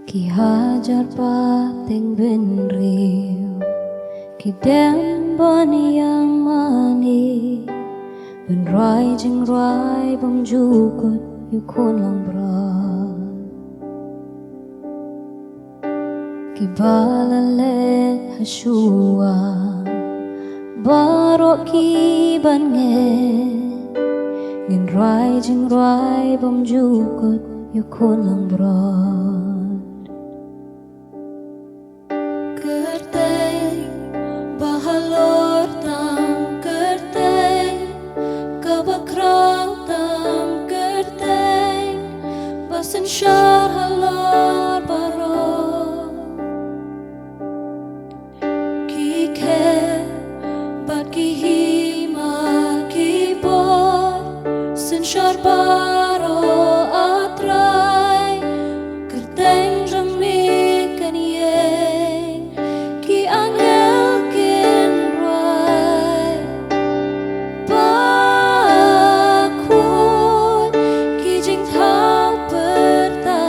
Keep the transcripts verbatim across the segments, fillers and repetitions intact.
Ki hajar pateng bynriew ki dem ban ïa mane, ban rwai jingrwai bymjukut ïa u khun langbrot. Ki ba la leit ha shuwa baroh ki ban ngeit, ngin rwai jingrwai bymjukut ïa u khun langbrot. Kyrteng ba halor tam, kyrteng kaba khraw tam, kyrteng ba synshar halor baroh. Ki khep bad ki hima, ki bor synshar baroh, A Trai. Kyrteng jong me kan ïeng, ki angel kin rwai. Bakhuid ki jingthaw pyrta.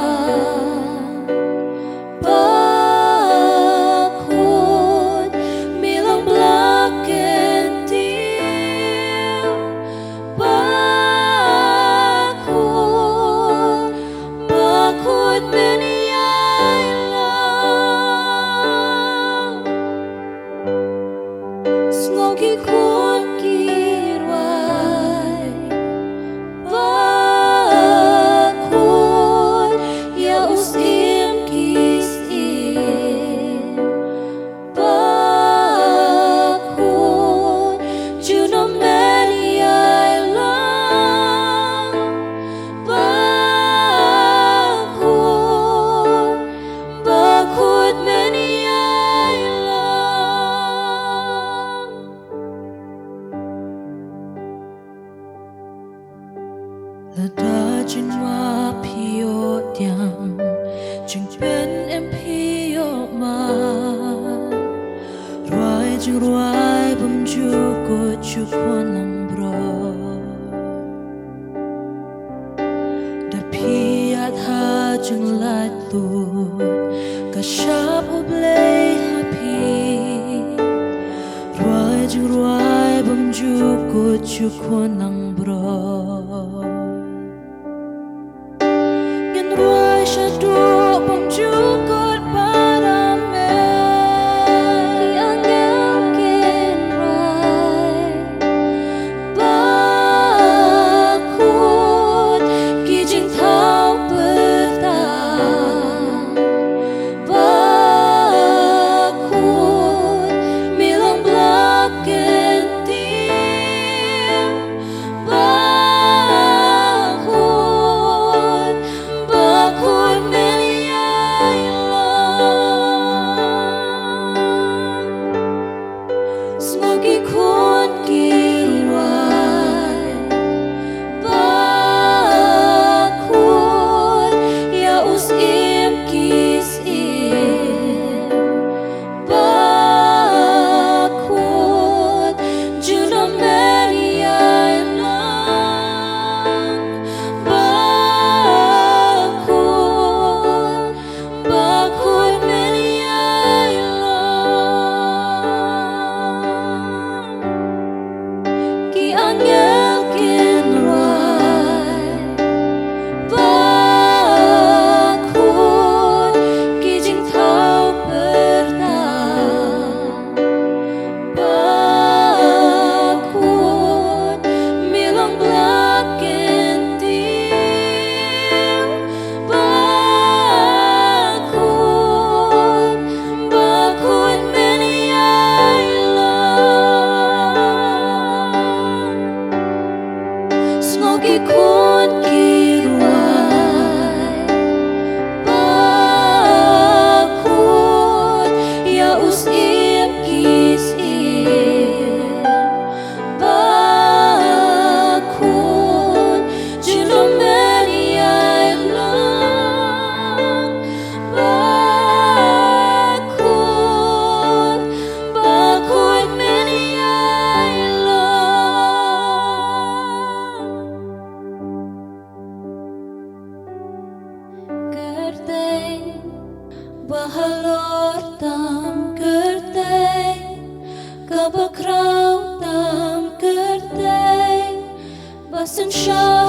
Bakhuid, me long bla kyntiew. Bakhuid, bakhuid men ïailong. Sngew ki khun ki rwai. Bakhuid, ïa u Syiem ki syiem. Bakhuid, junom men ïailong. Bakhuid, bakhuid men ïailong. Lada jingma phi ïoh tiang, jingpynim phi ïoh man, rwai jingrwai bymjukut sha u khun langbrot. Da phi ïaid ha jinglaitluid, ka shap U Blei ha phi. Rwai jingrwai bymjukut sha u khun langbrot. Ngin rwai shaduh bymjukut para met. Ki angel kin rwai. Bakhuid ki jingthaw pyrta. Bakhuid, me long bla kyntiew. Bakhuid, bakhuid men ïailong. Ba halor tam kyrteng, kaba khraw tam kyrteng, ba synshar